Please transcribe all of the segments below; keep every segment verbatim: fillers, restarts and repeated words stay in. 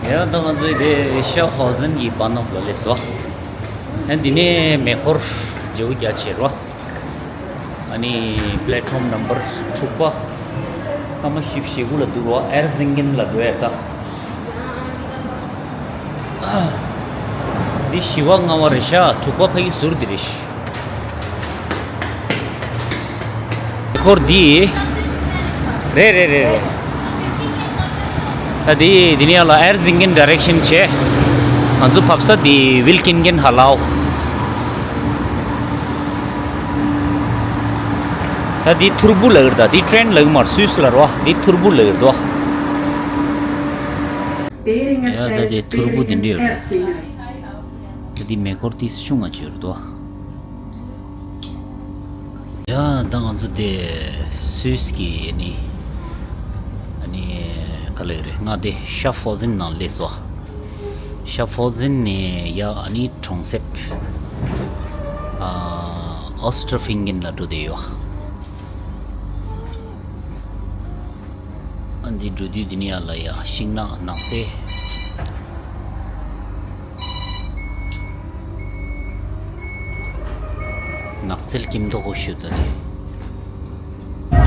ཡང་ད་ང་ཚོའི་དེ་ཤ་ཧོ་ཟན་གྱི་པ་ནོག་ལ་སླེབས་སོ། ཡང་འདི་ནས་མེ་འཁོར་བརྗེ་པོ་རྒྱག་བྱེད་རོ། ཨ་ནི་པླེ་ཊོམ་ནམ་བར་དྲུག་པ། སྐར་མ་བཞི་བཅུ་ཞེ་དགུ་ལ་འདུག་རོ། ཨེར་ཛིང་གིན་ལ་འགྲོ་ཡ་ད། འདི་བཞི་པ་ལྔ་པ་རེད་ཤག་དྲུག་པ་ཕ་གི་ཟུར་འདི་རེད་ཤག་འཁོར་འདི། རེད་རེད་རེད་རེད། ད་འདི་འདི་ནས་ཡར་ལ་ཨེར་ཛིང་གིན་ཌའི་རེག་ཤན་བྱས། ང་ཚོ་བབས་ས་འདི་ཝིལ་ཀིན་གིན་ཧ་ལའོ། ད་འདི་ཐུར་བུ་ལ་ཡོད་ད། འདི་ཊེན་ལ་ཡོད་མར་སུད་སི་ལ་རོ། འདི་ཐུར་བུ་ལ་ཡོད་དོ། ཡ་ད་འདི་ཐུར་བུ་འདི་འདྲ་ཡོད་རེད། ད་འདི་མེ་འཁོར་འདི་ཆུང་ང་ཅིག་ཡོད་དོ། ཡ་ད་ང་ཚོ་དེ་སུད་སི་གི་ནི་ཨ་ནི་ག་ལེ་རེད། ང་དེ་ཤ་ཧོ་ཟན་ནང་སླེབས་སོ། ཤ་ཧོ་ཟན་ནས་ཡ་ཨ་ནི་གྲོང་གསེབ་ཨ་ཨོ་སི་ཊར་ཕིང་གིན་ལ་འགྲོ་བསྡད་ཡོད། ཨ་འདི་འགྲོ་དུས་འདི་ནས་ཡར་ལ་ཡ་ཤིང་ནགས་ནགས་ཚལ། ནགས་ཚལ་སྐྱིད་མདོག་པོ་ཞིག་ད་ནི།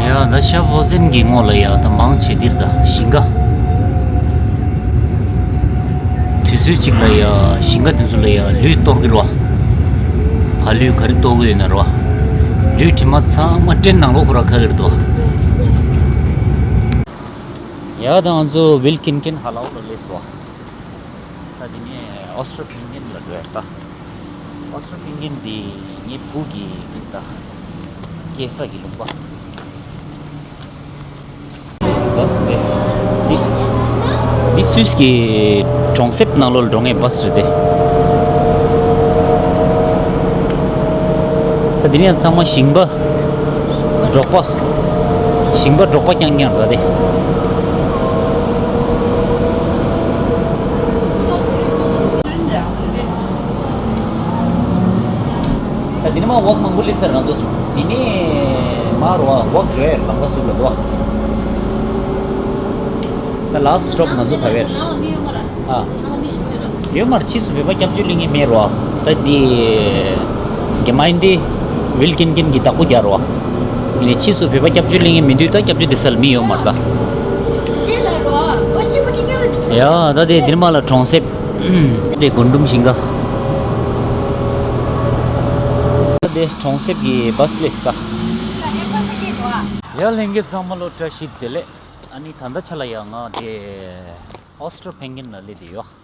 ཡ་ད་ཤ་ཧོ་ཟན་གྱི་ངོས་ལ་ཡ་ད་མང་ཆེ་འདིར་ད་ཞིང་ཁ། དུས་ཚོད་གཅིག་ལ་ཡ་ཞིང་ཁ་དེ་ཚོ་ལ་ཡ་ལུད་གཏོར་གི་རོ། ག་ལུད་ག་རེ་གཏོར་གི་ཡོད་ན་རོ། ལུད་དྲི་མ་ཚང་མ་ཊེན་ནང་ལོགས་ཁོ་ར་ཁ་གི་རེད་དོ། ཡ་ད་ང་ཚོ་ཝིལ་ཀིན་གིན་ཧ་ལའོ་ལ་སླེབས་སོ། ད་འདི་ནས་ཨོ་སི་ཊར་ཕིང་གིན་ལ་འགྲོ་ཡ་རེད་ད། ཨོ་སི་ཊར་ཕིང་གིན་འདི་ངའི་བུ་གི་འདི་ད་སྐྱེས་ས་གི་ལུང་པ། བྷ་སི་དེ། འདི་འདི་སུད་སི་གི་གྲོང་གསེབ་ནང་ལོགས་ལ་འགྲོ་མཁན་བྷ་སི་རེད་དེ། ད་འདི་ནས་ཚང་མ་ཞིང་པ། འབྲོག་པ། ཞིང་པ་འབྲོག་པ་རྐྱང་རྐྱང་རེད་དེ། ད་འདི་ནས་མར་ཝོག་མང་པོ་སླེབས་ཚར་ང་ཚོ། འདི་ནས་མར་ཝོག་འགྲོ་ཡ་ལམ་ཁ་ཟུར་ལ་འདུག་ད་ལཱ་སི་ཊི་སི་ཊོབ་ང་ཚོ་བབས་ཡ་རེད། ཨ། ཡོད་མ་རེད། ཕྱིས་སུ་བོད་པ་སྐྱབས་བཅོལ་གླིང་གི་མེད་རོ། ད་འདི་གེ་མ་ཡིན་ཏེ་ཝིལ་ཀིན་ཀིན་གྱི་བདག་པོ་རྒྱག་རོ། ཡིན་ནའི་ཕྱིས་སུ་བོད་པ་སྐྱབས་བཅོལ་གླིང་གི་མི་འདུག་ད་སྐྱབས་བཅོལ་དེ་སལ་མི་ཡོད་མ་རེད་ད། ཡ་ད་དེ་འདིར་མ་ལ་གྲོང་གསེབ། དེ་རྒུན་འབྲུམ་ཞིང་ཁ། ད་དེ་གྲོང་གསེབ་ཀྱི་བྷ་སི་སླེབས་ད། ཡ་ལྷན་རྒྱས་ཚང་མ་ལོ་བཀྲ་ཤིས་བདེ་ལེགས། ཨ་ནི་ད་ལྟ་ཆ་ལ་ཡ་ང་དེ་ཨོ་སི་ཊར་ཕིང་གིན་ལ་སླེབས་བསྡད་ཡོད།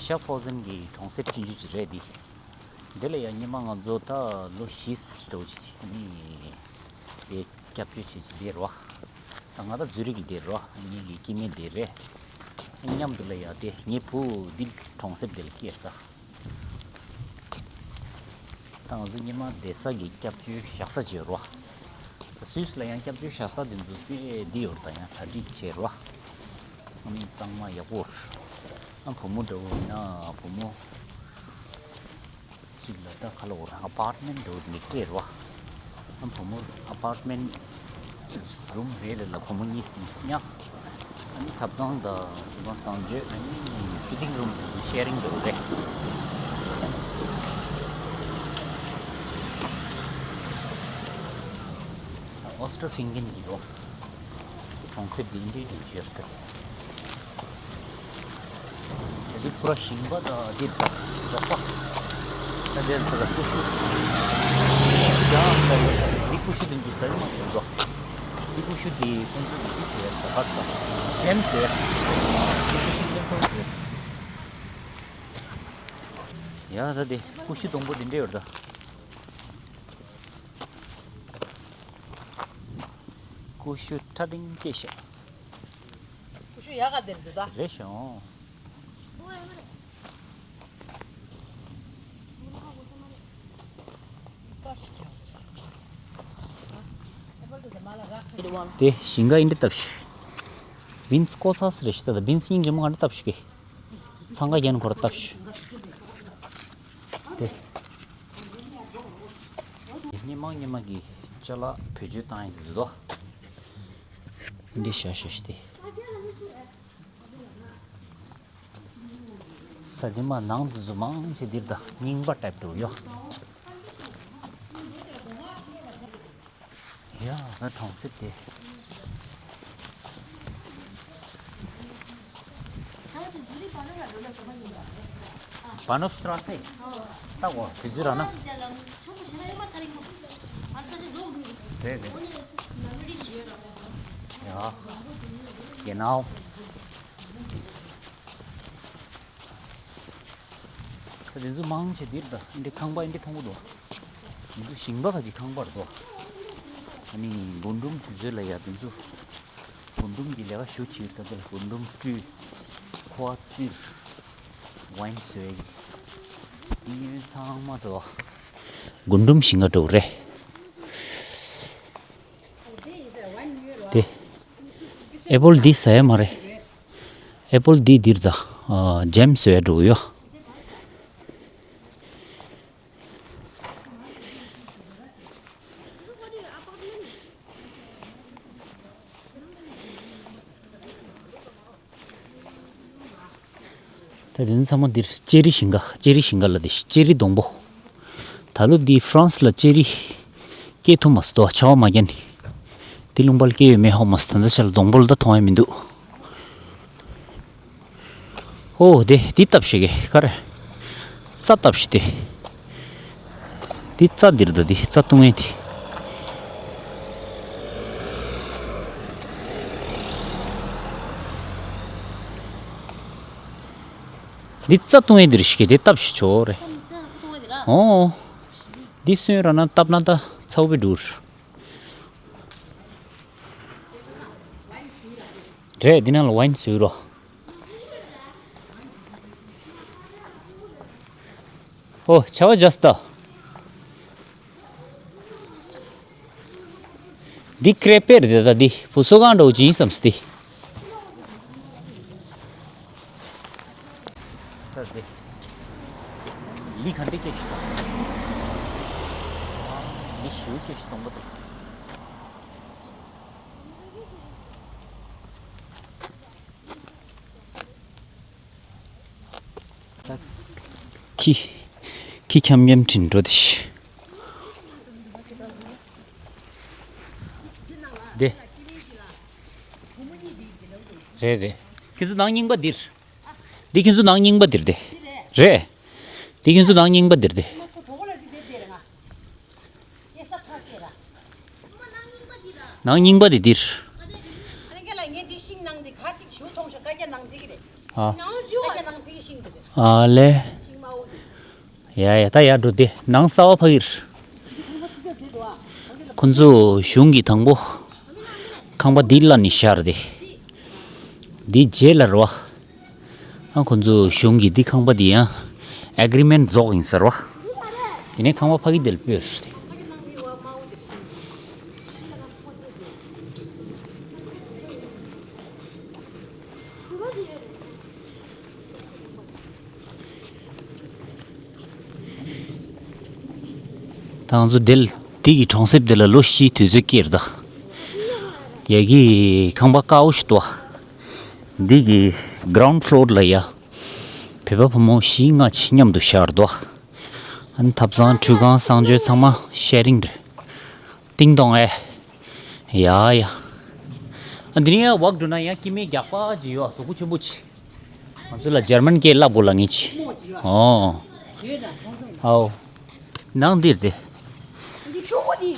ཤ་ཧྥོ་ཟན་གྱི་གྲོང་གསེབ་ཆུང་ཆུང་ཅིག་རེད་འདི། འདི་ལ་ཡང་སྔོན་མ་ང་ཚོ་ད་ལོ་བཞི་འདྲ་བོ་ཅིག་ནི་དེ་སྐྱབས་བཅོལ་བྱེད་ཅིག་འདི་རེད་བ། ད་ང་ད་ཛུ་རིག་ལ་བསྡད་རོ། ངེད་ཀྱི་སྐྱེ་དམན་དེ་རེད། མཉམ་དུ་ལ་ཡ་དེ་ངའི་བུ་འདི་གྲོང་གསེབ་དེ་ལ་སྐྱེས་ད། ད་ང་ཚོ་སྔོན་མ་བསྡད་ས་གི་སྐྱབས་བཅོལ་བཞག་ས་བྱས་རོ། ད་སུད་སི་ལ་ཡང་སྐྱབས་བཅོལ་བཞག་ས་དེ་ཚོ་དཔེ་འདི་ཡོད་ད་ཡང་གྲ་སྒྲིག་བྱས་རོ། ཨ་ནི་གཙང་མ་ཡག་པོ། ཨ་བུ་མོ་འདྲ་བོ་ཡིན་ན་བུ་མོ་གཅིག་ལ་ད་ག་ལ་འོ་རང་ཨ་པར་ཊི་མེན་ཊི་འདྲ་བོ་དེ་འདྲ་སྤྲད་རོ། ཨ་བུ་མོ་ཨ་པར་ཊི་མེན་ཊི་རུམ་རེ་རེ་ལ་བུ་མོ་གཉིས་ཉལ། ཨ་ནི་ཐབ་ཚང་དང་ཇོ་ཁང་གསང་སྤྱོད། ཨ་ནི་སི་ཊིང་རུམ་ཤེ་རིང་འདྲ་བོ་རེད། ཨོ་སི་ཊར་ཕིང་གིན་གྱི་རོ། གྲོང་གསེབ་འདི་འདྲའི་རིགས་ཡོད་ད། དེ་ཕུ་ར་ཞིང་པ་དང་འདི་འབྲོག་པ། ད་འདིར་ཕུ་ར་ཀུ་ཤུ། ཡང་འདི་ཀུ་ཤུ་དེ་ཚོ་ཟ་ཡི་མ་ཡོད་འགྲོ། འདི་ཀུ་ཤུ་འདི་ཁོང་ཚོ་འདི་ཟེར་ཟ་བར་ཟ། ཀེམ་ཟེར། འདི་ཀུ་ཤུ་ཀེམ་ཚང་ཟེར། ཡ་ད་འདི་ཀུ་ཤུ་སྡོང་པོ་འདི་འདྲ་ཡོད་ད། ཀུ་ཤུ་ཁྲ་ཏིང་སྐྱེས་ཤག་ཀུ་ཤུ་ཡག་ག་དེར་འདུག་ད། རེད་ཤག་དེ་ཞིང་ཁ་ཡིན་འདི་བཏབ་ཤག་བིན་སི་ཀོ་ཚ་སི་རེད་ཤག་ད་ད་བིན་སི་སྙིང་རྗེ་མོ་ག་འདྲ་བཏབ་ཤག་གི། འཚང་ཁ་རྒྱན་ཁོ་ར་བཏབ་ཤག་དེ། སྔོན་མ་སྔོན་མ་གི་ཅ་ལག་བེད་སྤྱོད་བཏང་ཡག་གི་བཟོ་ལྟ། འདི་ཤ་ཤ་ཤ་སྟེ། ད་དེ་མ་ནང་དུ་ཟུ་མང་ཆེ་འདིར་ད་རྙིང་པ་ཊའིབ་འདུག་ཡོད། ཡ་ད་གྲོང་གསེབ་དེ། Bahnhofstraße. ད་འོ་དེ་ཚོ་ར་ན། རེད་རེད། Genau. ད་དེ་ཚོ་མང་ཆེ་འདིར་ད་འདི་ཁང་པ་འདི་མཐོང་གི་འདུག་འདི་ཚོ་ཞིང་པ་ཁ་ཅིག་ཁང་པར་འདུག་ཨ་ནི་རྒུན་འབྲུམ་དེ་ཚོ་ལ་ཡ་དེ་ཚོ་རྒུན་འབྲུམ་གྱི་ལས་ཀ་ཞུ་བྱེད་ད་དེ་ལ་རྒུན་འབྲུམ་བཀྲུས། ཁོ་བ་བཙིར། ཝའིན་བཟོས། འདི་ཚང་མ་དུ་རྒུན་འབྲུམ་ཞིང་ཁ་འགྲོ་གི་རེད། དེ་ཨེ་པོལ་འདི་ཟ་ཡ་མ་རེད། ཨེ་པོལ་འདི་འདིར་ད་ཨ་ཇེམ་བཟོས་ཡ་འགྲོ་གི་ཡོད། ད་དེ་ཚང་མ་འདིར་ཅེ་རི་ཞིང་ཁ། ཅེ་རི་ཞིང་ཁ་ལ་དེ་ཅེ་རི་སྡོང་པོ། ད་ལོ་འདི་ཧྥ་རན་སི་ལ་ཅེ་རི་སྐྱེ་ཐུབ་མ་སོང་། ད་ཆར་པ་མ་བརྒྱབ་ནས་དེ་ལུང་པ་ལ་སྐྱེ་ཡོད་མེད་ཧ་གོ་མ་སོང་། ད་ལྟ་ཆར་ལ་སྡོང་པོ་ལ་ད་མཐོང་ཡ་མི་འདུག་ཨོ་དེ་འདི་བཏབ་ཤེས་ཀྱི་ག་རེ། རྩྭ་བཏབ་ཤེས་དེ། འདི་རྩྭ་འདིར་ད་འདི་རྩྭ་བཏུང་ཡས་དེ། འདི་རྩྭ་བཏུང་ཡས་འདིར་ཤེས་ཀྱི་དེ་བཏབ་ཤེས་ཆོག་རེད། ཨོ། འདི་སོན་ར་ན་བཏབ་ན་ད་ཚ་བོ་བི་འགྲུར། རེད། འདི་ནང་ལ་ཝའིན་བཟོས་རོགས། ཨོ་ཆ་བ་ཇ་སྟ། འདི་ཀྲེ་པེར་དེ་ད་འདི་བུ་གསོ་ཁང་འདྲ་བོ་ཅིག་ཡིན་བསམ་སྟེ། ད་དེ་ལི་ག་འདྲ་སྐྱེས་ཤི་ད། ལི་ཞུ་སྐྱེས་ཤི་སྟོང་པ་དེ། ཁྱི། ཁྱི་འཁྱམ་འཁྱམ་དྲིན་འགྲོ་དེ་ཤི། དེ། རེད་རེད། ཁྱེད་ཚོ་ནང་རྙིང་པ་འདིར། འདི་ཁྱེད་ཚོ་ནང་རྙིང་པ་འདིར་དེ། རེད། འདི་ཁྱེད་ཚོ་ནང་རྙིང་པ་འདིར་དེ། ནང་རྙིང་པ་དེ་འདིར། ཨ། ཨ་ལེ། ཡ་ཡ་ད་ཡར་འགྲོ་དེ་ནང་གསར་པ་ཕ་གིར། ཁོ་ཚོ་གཞུང་གི་དང་པོ་ཁང་པ་འདི་གླ་ནས་བཞག་རེད། འདི་རྗེས་ལ་རེད་བ། ཨ་ཁོ་ཚོ་གཞུང་གི་འདི་ཁང་པ་འདི་ཡང་ཨེ་གྷི་རི་མེན་ཊི་རྫོགས་ཡིན་ཟེར་བ། དེ་ནས་ཁང་པ་ཕ་གི་དེ་ལ་སྤོས་ཏེ། ད་ང་ཚོ་འདི་ལ་འདི་གི་གྲོང་གསེབ་འདི་ལ་ལོ་བཞིའི་དུས་ཚོད་བསྐྱལ་ད། ཡ་གི་ཁང་པ་དཀར་པོ་ཞིག་འདུག་འདི་གི་གྷི་རའུན་ཌི་ཕི་ལོར་ལ་ཡ། བོད་པ་བུ་མོ་བཞི་ལྔ་ཅིག་མཉམ་དུ་བཞག་འདུག་ཨ་ནི་ཐབ་ཚང་ཁྲུས་ཁང་གསང་སྤྱོད་ཚང་མ་ཤེ་རིང་རེད། ཏིང་ཏོང་ཨེ། ཡ་ཡ། ཨ་འདི་ནས་ཡར་ཝོག་འགྲོ་ན་ཡང་སྐྱེ་དམན་རྒྱགས་པ་ཅིག་ཡོད། གཟུགས་པོ་ཆེན་པོ་ཅིག་ང་ཚོ་ལ་འཇར་མན་སྐད་བསླབ་དགོས་ལ་ངེས་ཅིག་ཨོ། ཨའོ། ནང་འདིར་དེ། འདི་ཆུ་བོ་འདི།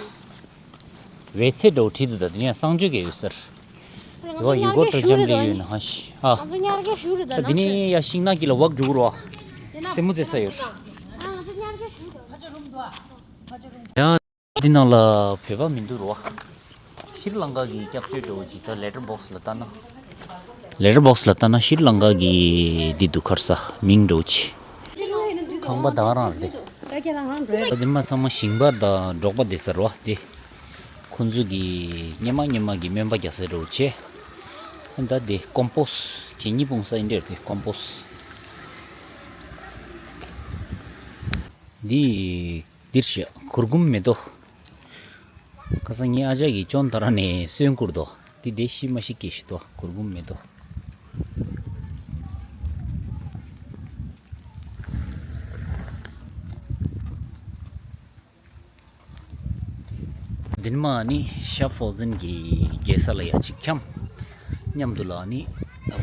ཝེ་ཚེ་འགྲོ་ཁྲིད་དུ་ད་དེ་ནས་གསང་སྤྱོད་ཀྱི་ཡོད་ཟེར། ང་ཚོ་ཡུ་གོ་ཉར་གེ་ཊུ་རི་ཛམ་ཞུ་རེད་ལས་ཡོད་ན་ཧ་ཤི་ཨ། ང་ཚོ་ཉར་གེ་ཞུ་རེད་ད་ད་དེ་ནས་ཡ་ཤིང་ནགས་ཀྱི་ལ་ཝོག་འགྲོ་གི་རོ། རྩེད་མོ་རྩེ་ས་ཡོད། ཨ་ང་ཚོ་ཉར་གེ་ཞུ་རེད། ཡང་། འདི་ནང་ལ་བོད་པ་མི་འདུག་རོ། ཤྲི་ལང་ཀ་གི་སྐྱབས་བཅོལ་འགྲོ་ཅིག་ད་ལེ་ཊར་བོག་སི་ལ་ལྟ་ན། ལེ་ཊར་བོག་སི་ལ་ལྟ་ན་ཤྲི་ལང་ཀ་གི་འདི་འདུག་ཁར་ས་མིང་འགྲོ་ཅིག་ཁང་པ་ད་ག་རང་རེད། ད་འདི་མ་ཚང་མ་ཞིང་པ་དང་འབྲོག་པ་དེ་ཟེར་བ་དེ། ཁོ་ཚོ་གི་སྔོན་མ་སྔོན་མ་གི་སྨན་པ་རྒྱག་ས་འགྲོ་བྱས། ད་དེ་ཀོམ་པོ་སི་གད་སྙིགས་སྤུངས་ས་ཡིན་འདྲ་དེ་ཀོམ་པོ་སི། འདི། འདིར་བཞག་གུར་གུམ་མེ་ཏོག་ཁ་སང་ངའི་ཨ་ཅག་གིས་ཅོན་ཏ་ར་ནས་སོན་བསྐུར་དོ། འདི་དེ་ཤི་མ་ཤི་སྐྱེ་ཤི་དོ་གུར་གུམ་མེ་ཏོག་འདི་ནི་མ་ནི་ཤ་ཧྥོ་ཟན་གྱི་རྒྱལ་ས་ལ་ཡ་གཅིག་འཁྱམས། མཉམ་དུ་ལ་ནི་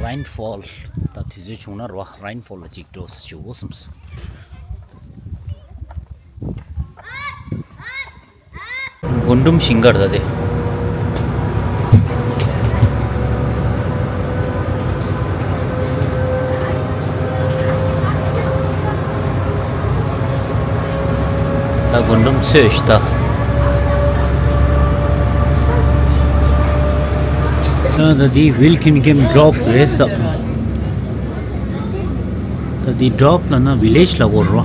རེན་ཧྥོལ་ད་དུས་ཚོད་བྱུང་ན་རོ་རེན་ཧྥོལ་ལ་གཅིག་འགྲོ་ཞུ་དགོས་བསམས། རྒུན་འབྲུམ་ཞིང་ཁར་ད་དེ། ད་རྒུན་འབྲུམ་ཚོས་ཤི་ད། ད་ད་འདི་ཝིལ་ཀིན་གིན་ཌོབ་རེད་ས། ད་འདི་ཌོབ་ལ་ན་ཝི་ལེཇ་ལ་གོ་རོ།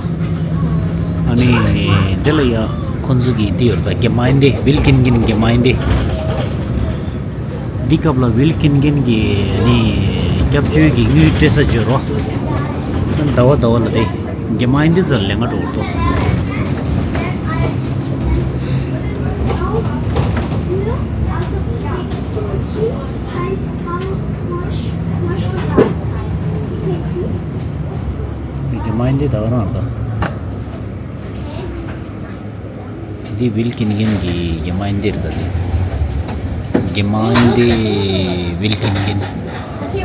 ཨ་ནི་དེ་ལ་ཡ་ཁོ་ཚོ་གི་འདི་ཡོད་ད་གེ་མ་ཡིན་ཏེ་ཝིལ་ཀིན་གིན་གེ་མ་ཡིན་ཏེ། འདི་སྐབས་ལ་ཝིལ་ཀིན་གིན་གྱི་ནི་སྐྱབས་བཅོལ་གྱི་དངུལ་སྤྲད་ས་བརྗོད་རོ། ཟླ་བ་ཟླ་བ་ལ་དེ་གེ་མ་ཡིན་ཏེ་ཟ་ལེ་ང་འགྲོ་རོ། གེ་མ་ཡིན་ཏེ་ད་ག་རང་ད། འདི་ཝིལ་ཀིན་གིན་གྱི་གེ་མ་ཡིན་ཏེ་རེད་ད་དེ། གེ་མ་ཡིན་ཏེ་ཝིལ་ཀིན་གིན། དེ་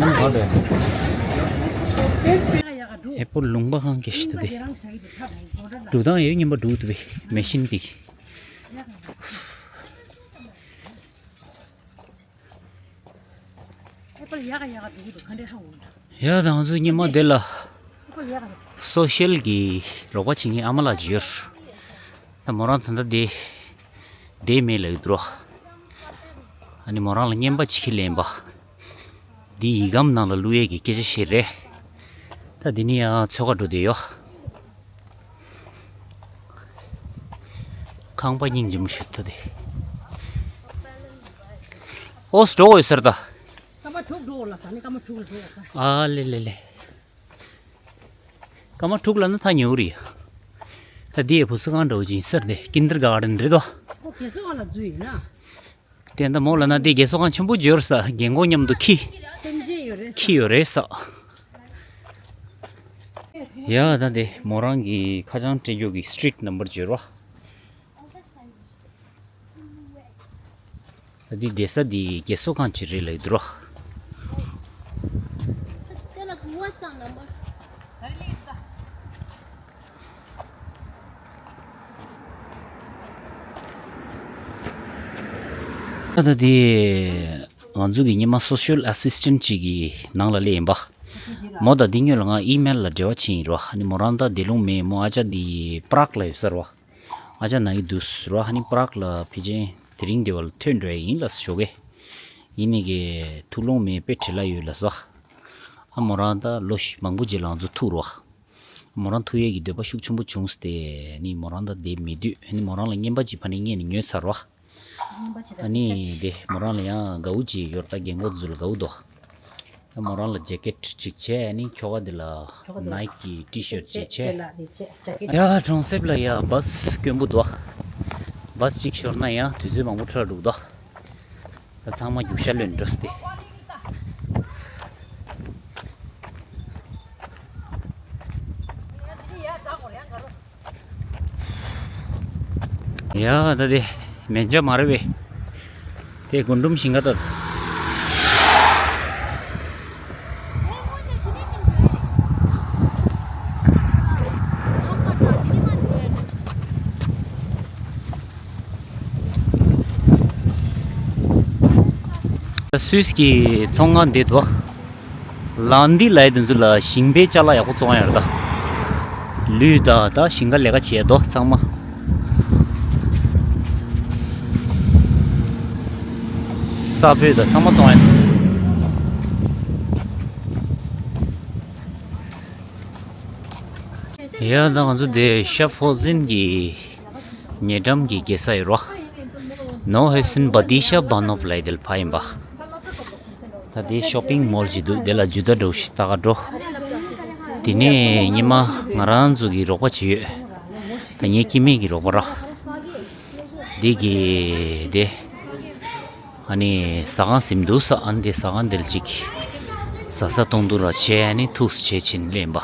རྣམས་ག་འདྲ། ཨེ་པོ་ལུང་པ་ཁང་སྐད་ཤི་ད་དེ། འགྲུ་དང་ཡོད་ཉིན་པ་འགྲུ་ད་བེ་མེ་ཤིན་དེ། ཨེ་པལ་ཡག་ག་ཡག་ག་འདུག་འདུག་ག་འདྲ་ཧ་འོང་། ཡ་ད་ང་ཚོ་ཉི་མ་དེ་ལ་ཨེ་པལ་ཡག་ག་འདུག་སོ་ཤལ་གྱི་རོགས་པ་བྱེད་མཁན་ཨ་མ་ལགས་ཅིག་ཡོད། ད་མོ་རང་ད་ལྟ་དེ་དེ་མེད་ལ་ཡོད་འདུག་ཨ་ནི་མོ་རང་ལ་རྔན་པ་ཅིག་ཁྱེར་ལེན་པ། འདི་ཡི་གམ་ནང་ལ་བླུག་ཡས་ཀྱི་སྐད་ཆ་བཤད་རེད། ད་འདི་ནི་ཡང་ཚོད་ཁ་འགྲོ་བསྡད་ཡོད། ཁང་པ་སྙིང་རྗེ་མོ་ཞིག་ད་དེ། ཨོ་སི་འགྲོ་འོས་ཟེར་ད། སྐར་མ་དྲུག་འགྲོ་འོ་ལ་ས་ནི་སྐར་མ་དྲུག་ལ་འགྲོ་འོ་ད། ཨ་ལེ་ལེ་ལེ། སྐར་མ་དྲུག་ལ་ན་ཐག་ཉེ་བོ་རེད། ད་འདི་ཡི་བུ་སུ་གང་འདྲ་བོ་ཅིག་ཡིན་ཟེར་ཏེ་ཀིན་ཌར་གྷར་ཌན་རེད་དོ། ཁོ་རྒས་གསོ་ཁང་ལ་འཛུལ་ཡིན་ན། དེ་འདྲ་མོ་ལ་ན་དེ་རྒས་གསོ་ཁང་ཆེན་པོ་འབྱོར་ས་རྒན་གོག་མཉམ་དུ་ཁྱི། སེམས་ཅན་ཡོད་རེད་ས། ཁྱི་ཡོད་རེད་ས། ཡ་ད་དེ་མོ་རང་གི་ཁ་བྱང་སྤྲད་རྒྱུ་གི་སི་ཊི་རིཊ་ནམ་བར་བརྗོད་རོགས། ད་འདི་བསྡད་ས་འདི་རྒས་གསོ་ཁང་ཅིག་རེད་ལབ་འདུག་རོ། ད་ལྟ་དེ་ང་ཚོ་གི་ཉི་མ་སོ་ཤལ་ཨ་སིས་ཊན་ཊི་ཅིག་གི་ནང་ལ་སླེབས་ཡིན་པ། མོ་དང་འདི་སྔོན་ལ་ང་ཨི་མེལ་ལ་འབྲེལ་བ་བྱས་ཡིན་རོ། ཨ་ནི་མོ་རང་ད་དེ་ལུང་མེད། མོ་ཨ་ཅག་འདི་པྲག་ལ་ཡོད་ས་རོ། ཨ་ཅག་ན་གི་འདུག་རོ། ཨ་ནི་པྲག་ལ་ཕལ་ཆེར་དེ་རིང་འདི་བར་ཐོན་འགྲོ་ཡ་ཡིན་ལ་ཞོགས་ཀས། ཡིན་ནི་གི་ཐུགས་ལུང་མེད་པའི་བྲེལ་ལ་ཡོད་ལ་སོ། ཨ་མོ་རང་ད་ལོ་ཤི་མང་པོ་རྗེས་ལ་ང་ཚོ་ཐུག་རོ། མོ་རང་ཐུག་ཡས་ཀྱི་འདོད་པ་ཤུགས་ཆེན་པོ་བྱུང་སྟེ་ནི་མོ་རང་ད་བསྡད་མི་འདོད། ནི་མོ་རང་ལ་རྔན་པ་ཅིག་ཕ་ནས་རྔན་ནས་ཉོས་ཚར་བ། ཨ་ནི་དེ་མོ་རང་ལ་ཡང་དགའ་བོ་ཅིག་ཡོད་ད་རྒན་གོག་ཚོ་ལ་དགའ་བོ་འདུག་ད་མོ་རང་ལ་ཇེ་ཀེཊ་ཅིག་བྱས། ཨ་ནི་ཁྱོ་ག་འདི་ལ་ནའིཀ་གི་ཊི་ཤར་ཊི་ཅིག་བྱས། ཡ་གྲོང་གསེབ་ལ་ཡ་བཱས་དཀོན་པོ་འདུག་བཱས་གཅིག་ཤོར་ན་ཡང་དུས་ཚོད་མང་པོ་འཕྲོ་འགྲོ་གི་འདུག་ད་ཚང་མ་རྒྱུག་ཤར་ལོན་འགྲོ་སྟེ། ཡ་ད་དེ་མེ་མཇའ་མ་རེད་པས། དེ་རྒུན་འབྲུམ་ཞིང་ཁ་ད། སུད་སི་གི་ཚོང་ཁང་འདི་འདུག་ལ་འདི་ལ་ཡི་དེ་ཚོ་ལ་ཞིང་པའི་ཅ་ལག་ཡག་པོ་བཙོང་ཡ་རེད་ད། ལུད་ད་ད་ཞིང་ཁ་ལས་ཀ་བྱེད་ཡ་དོ་ཚང་མ། ས་ཕོད་ད་ཚང་མ་བཙོང་ཡ། ཡ་ད་ང་ཚོ་དེ་ཤ་ཧྥོ་ཟན་གྱི་ཉེ་འགྲམ་གྱི་རྒྱལ་ས་ཡོད་རོ། ནོ་ཧེ་སིན་བ་དི་ཤ་བ་ནོབ་ལའི་དེ་ལ་ཕ་ཡིན་པ། ད་དེ་ཤོ་པིང་མོལ་ཞིག་འདུག་དེ་ལ་ཇུ་ད་འགྲོ་ཞིག་ད་ག་འགྲོ། དེ་ནས་ཉི་མ་ང་རང་ཚོ་གི་རོགས་པ་ཅིག་ཡོད། ད་ངའི་སྐྱེ་དམན་གྱི་རོགས་པ་ར། དེ་གི་དེ། ཨ་ནི་ཟ་ཁང་ཟིན་འདུག་ས། ཨ་ནི་དེ་ཟ་ཁང་དེ་ལ་ཅིག་ཟ་ས་གཏོང་འདུག་ར་བྱས། ཨ་ནི་ཐུགས་བྱས་ཕྱིན་ལེན་པ།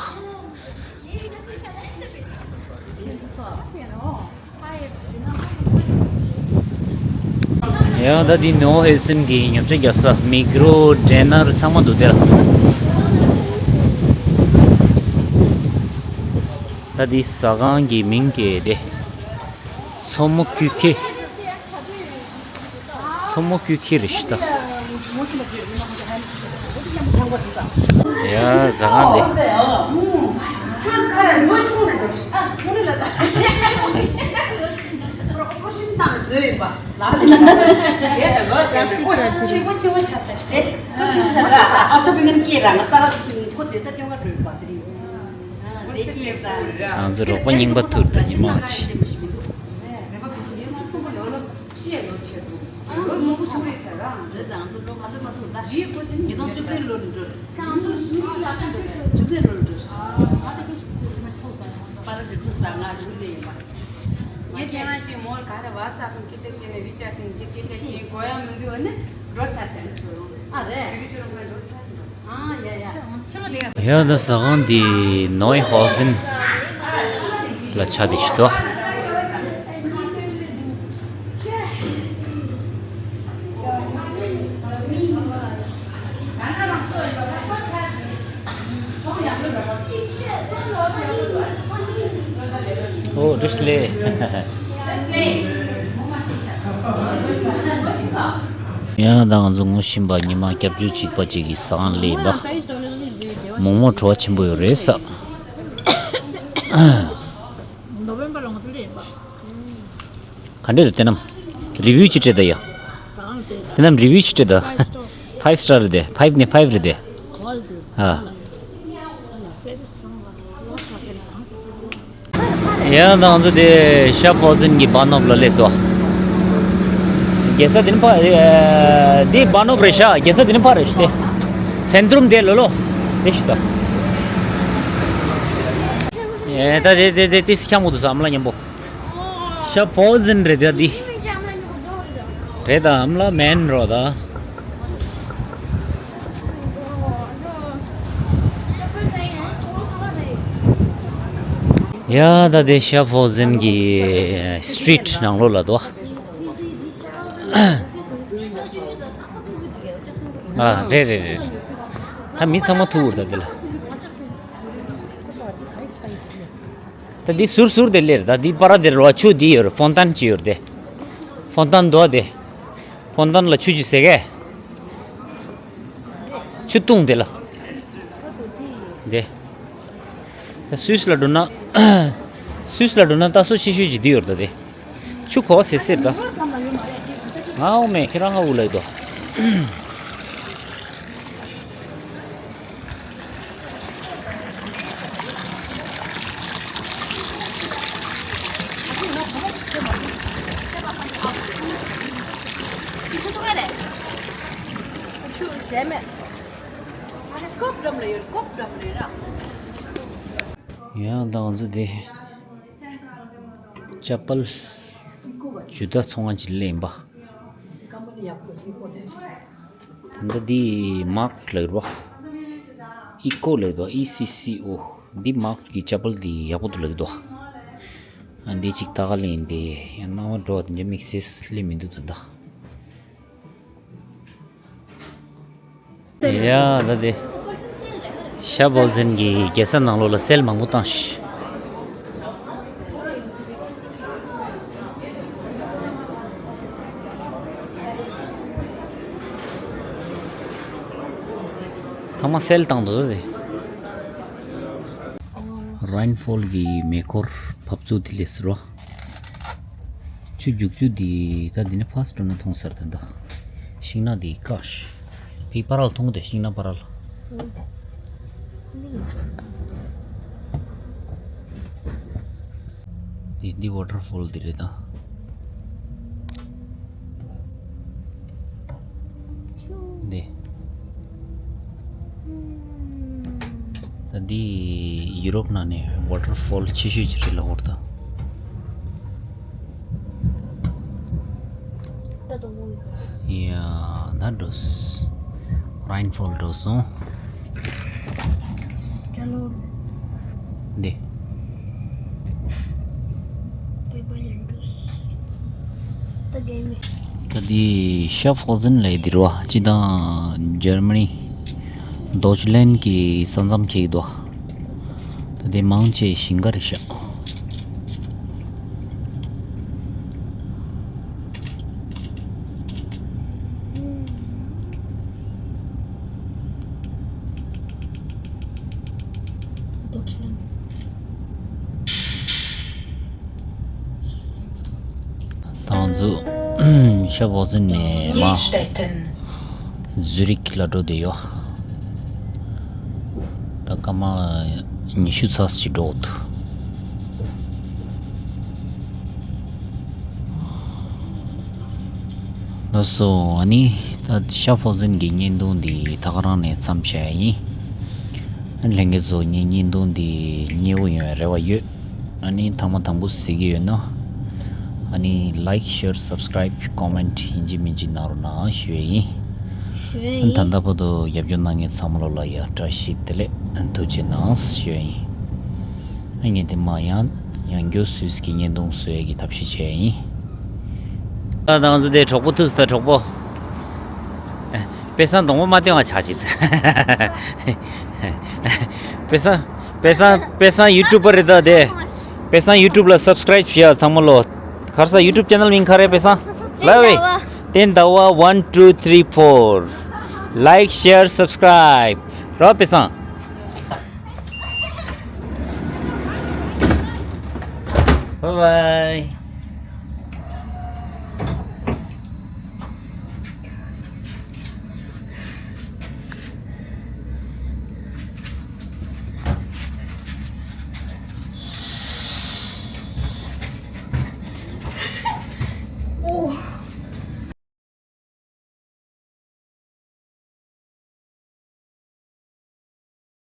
ཡང་ད་འདི་ནོ་ཧེ་སན་གྱི་ཉོ་ཆ་རྒྱག་ས་མི་གྲོ་ཌེ་ནར་ཚང་མ་འདུག་དེ་ལ། ད་འདི་ཟ་ཁང་གི་མིང་གི་དེ། མཚོ་མོ་ཁུལ་ཁེ། མཚོ་མོ་ཁུལ་ཁེ་རེད་ཤི་ད། ཡ་ཟ་ཁང་འདི། Plastic surgery. ང་ཚོ་རོགས་པ་རྙིང་པ་ཐུག་ད་ཉི་མ་ཅི། ཡ་ད་ཟ་ཁང་འདི་ནོའི་ཧོ་སན་ལ་ཆ་དེ་ཞིག་ཏོ། ཨོ་བཀྲ་ཤིས་བདེ་ལེགས། ཡང་ད་ང་ཚོ་ངོ་ཤེས་པ་ཉི་མ་སྐྱབས་བཅོལ་གཅིག་པ་གཅིག་གི་ཟ་ཁང་སླེབས་པ། མོག་མོག་བྲོ་བ་ཆེན་པོ་ཡོད་རེད་ས། ནོ་བེམ་བར་ལ་ང་ཚོ་སླེབས་པ། ག་འདྲས་འདུག་དེ་རྣམས། རི་བིའུ་ཅིག་སྤྲད་ད་ཡ། ཟ་ཁང་དེ། དེ་རྣམས་རི་བིའུ་ཅིག་སྤྲད་ད། ཕའིབ་སི་ཊར་རེད་དེ། ཕའིབ་ནས་ཕའིབ་རེད་དེ། ཨ། ཡང་ད་ང་ཚོ་དེ་ཤ་ཧྥོ་ཟན་གྱི་བྷ་ནོབ་ལ་སླེབས་སོ། རྒྱལ་ས་དེ་ནི་ཕ། ཨ། འདི་བྷ་ནོབ་རེད་ཤག་རྒྱལ་ས་དེ་ནི་ཕ་རེད་ཤག་སྟེ། སེན་ཏྲུམ་དེ་ལོ་ལོ། དེ་ཤི་ད། ཨེ་ད་དེ་དེ་དེ་ཏིས་ཁྱམ་གོ་དུ་ས་ཨམ་ལ་མཉམ་པོ། ཤ་ཧྥོ་ཟན་རེད་ད་འདི། རེད་ད་ཨམ་ལ་མེན་རོ་ད། ཡ་ད་དེ་ཤ་ཧྥོ་ཟན་གྱི་སི་ཊི་རིཊ་ནང་ལོགས་ལ་དོ། ཨ་རེད་རེད་རེད། ད་མི་ཚང་མ་ཐུག་ཡོད་ད་དེ་ལ། ད་འདི་ཟུར་ཟུར་དེ་ལེར་ད་འདི་པར་དེར་རོ་ཆུ་འདི་ཡོད་རེད། ཧྥོན་ཏན་ཅིག་ཡོད་རེད་དེ། ཧྥོན་ཏན་འདུག་དེ། ཧྥོན་ཏན་ལ་ཆུ་ཅིག་ཟེར་གས། ཆུ་བཏུང་དེ་ལ། དེ། ད་སུད་སི་ལ་འགྲོ་ན། སུད་སི་ལ་འགྲོ་ན་ད་སོ་ཆེ་ཤོས་ཅིག་འདི་ཡོད་རེད་ད་དེ། ཆུ་གོ་ཟེར་ཟེར་ད། ང་འོ་མེད་ཁྱེད་རང་ཧ་འུ་ལ་ཡོད་དོ། ཡང་ད་ང་ཚོ་དེ་ཅ་པལ་ཇུ་ཏ་ཚོང་ཁང་ཅིག་ལ་ཡིན་པ། ད་ལྟ་འདི་མཱག་ལབ་རེད་པ། ཨི་ཀོ་ལབ་འདུག་ཨི་སི་སི་ཨོ། འདི་མཱག་གི་ཅ་པལ་འདི་ཡག་པོ་འདུག་ལབ་འདུག་ཨ་འདི་གཅིག་ལྟ་ག་ལེན་འདི་ཡང་སྣང་བ་འགྲོ་བ་དེ་འདྲ་དམིགས་བསལ་སླེབས་མི་འདུག་ད་ལྟ། ཡ་ད་དེ། ཤ་ཧྥོ་ཟན་གྱི་རྒྱལ་ས་ནང་ལོགས་ལ་སེལ་མང་པོ་བཏང་ཤག་ཚང་མ་སེལ་བཏང་འདུག་ད་དེ། རེན་ཕོལ་གྱི་མེ་འཁོར་འབབ་ཚུགས་དེ་ལས་ཟེར་བ། ཆུ་རྒྱུག་ཆུ་འདི་ད་འདི་ནས་ཕར་འགྲོ་ན་མཐོང་ས་རེད་ད། ཤིང་ནགས་འདི་ཀ་ཤི། ཕི་པ་རལ་མཐོང་དེ་ཤིང་ནགས་པ་རལ། འདི་འདི་ཝ་ཊར་ཕོལ་འདི་རེད་ད། འདི། ད་འདི་ཡུ་རོབ་ནང་ནས་ཝ་ཊར་ཕོལ་ཆེ་ཤོས་ཅིག་རེད་ལབ་ཀྱི་ཡོད་རེད་ད། ད་དུང་མོ་ཡོད། ཡ་ད་འགྲོ་སོང་། རེན་ཕོལ་འགྲོ་སོང་། སྐྲ་ལོ། འདི། དེ་པ་ཡིན་འགྲོ་སོང་། ད་རྒན་མེད། ད་འདི་ཤ་ཧྥོ་ཟན་ལབ་ཡས་འདི་རེད་བ། སྤྱིར་བཏང་འཇར་མ་ནི་དོ་ཆི་ལན་གྱི་ས་མཚམས་འཁེལ་གྱི་འདུག་ད་འདི་མང་ཆེ་ཞིང་ཁ་རེད་ཤག་ད་ང་ཚོ་ཤ་ཧྥོ་ཟན་ནས་མར་ཛུ་རིག་ལ་འགྲོ་བསྡད་ཡོད། ད་སྐར་མ་ཉི་ཤུ་ཙམ་ཞིག་འགྲོ་འདུག་ལགས་སོ། ཨ་ནི་ད་ཤ་ཧྥོ་ཟན་གྱི་བརྙན་ཐུང་འདི་ད་ག་རང་ནས་མཚམས་བཞག་ཡ་ཡིན། ཨ་ནི་ལྷན་རྒྱས་ཚོ་ངའི་བརྙན་ཐུང་འདི་མཉེས་པོ་ཡོང་བའི་རེ་བ་ཡོད། ཨ་ནི་ཐེངས་མ་དང་པོ་གཟིགས་ཀྱི་ཡོད་ན། ཨ་ནི་like, share, subscribe, comment ཡིན་གཅིག་མིན་གཅིག་གནང་རོགས་གནང་ཞུ་ཡ་ཡིན། ཞུ་ཡ་ཨ་ནི་ད་ཡིན། ལྟ་བར་དུ་རྒྱབ་སྐྱོར་གནང་མཁན་ཚང་མ་ལོ་ལ་ཡ་བཀྲ་ཤིས་བདེ་ལེགས་ཐུགས་རྗེ་གནང་ཞུ་ཡ་ཡིན། ཨ་ངས་དེ་མ་ཡང་ཡང་བསྐྱར་སུད་སི་གི་བརྙན་ཐུང་བཟོ་ཡས་ཀྱི་ཐབས་ཤེས་བྱས་ཡིན། ད་ང་ཚོ་དེ་གྲོགས་པོ་ཐུག་སོང་། ད་གྲོགས་པོ། དཔེ་བཟང་གདོང་པ་མ་བསྟན་པ་ཆགས་ཅིག་དཔེ་བཟང་དཔེ་བཟང་དཔེ་བཟང་ཡུ་ཊུབ་པར་རེད་ད་དེ། དཔེ་བཟང་ཡུ་ཊུབ་ལ་སབ་སི་ཀ་རའིབ་བྱེད་ཡ་ཚང་མ་ལོ། ག་རེ་ཟེར། ཡུ་ཊུབ་ཅེ་ནལ་མིང་ག་རེ། དཔེ་བཟང་ལབ་བས། བསྟན་ཟླ་བ་one two three four. Like, share, subscribe རོ་དཔེ་བཟང་། Bye bye.